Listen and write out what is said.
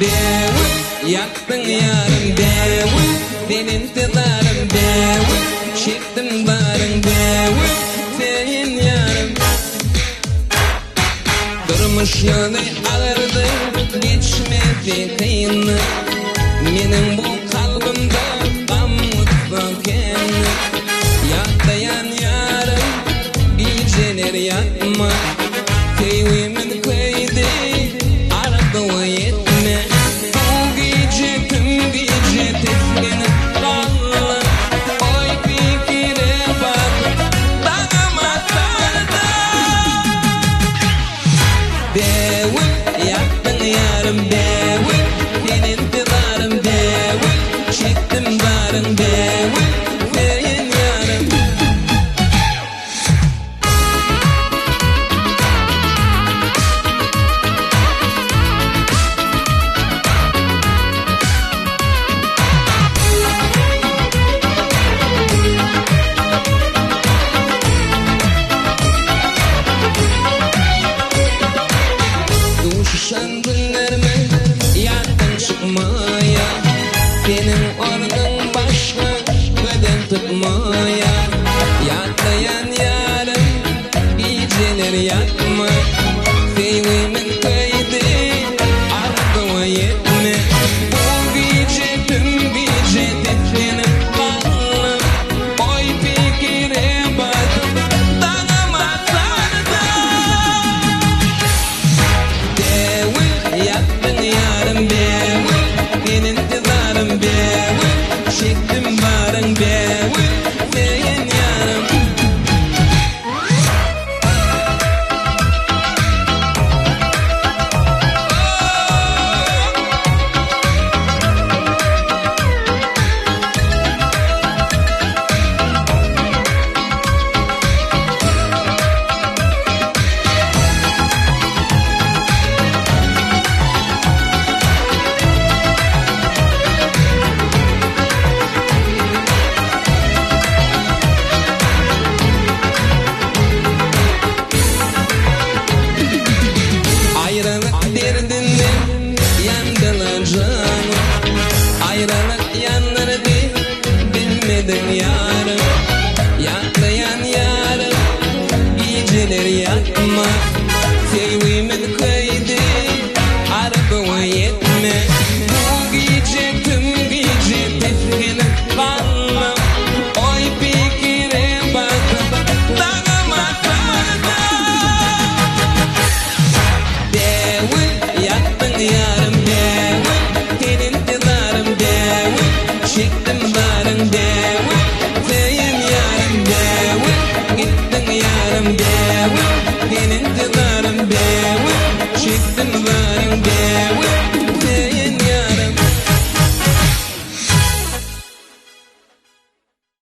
Bägül, ýakdyň ýarym bägül, Sen intizarym bägül, Çekdim zaryň bägül, Sen ýarym. Durmuş ýoly agyrdy, Geçmesi kyndy, Meniň bu kalbymda gam-gussa kändir. Ýatlaýan ýarym, gijeler ýatma, Söýgimiz köýdi, arzuwa ýetme. Bu gije, tüm gije tisginip galdym, Oý-pikire batyp, daňym atardy. Bägül, ýakdyň ýarym bägül, Sen intizarym bägül, Çekdim zaryň bägül, Söýen ýarym. Duşuşan günlerimiz ýatdan çykmaýar, Seniň ornuň başga gözel tutmaýar. Ýatlaýan ýarym gijeler ýatma, Söýgimiz köýdi arzuwa ýetme. Bu gije tüm gije tisginip galdym, Oý-pikire batyp daňym atarda. Bägül, ýakdyň ýarym bägül, Men intizarym bägül, Çekdim baryň bägül, Söýen ýarym. Aýralyk derdinden ýandylar janym, Aýralyk ýandyrdy bilmedim ýarym. Ýatlaýan ýarym gijeler ýatma, Söýgimiz köýdi arzuwa ýetme. Bu gije tüm gije tisginip galdym, Oý-pikire batyp daňym atarda. Bägül, ýakdyň ýarym bägül, Sen intizarym bägül, Çekdim zaryň bägül, Söýen ýarym bägül, Gitdiň ýarym bägül.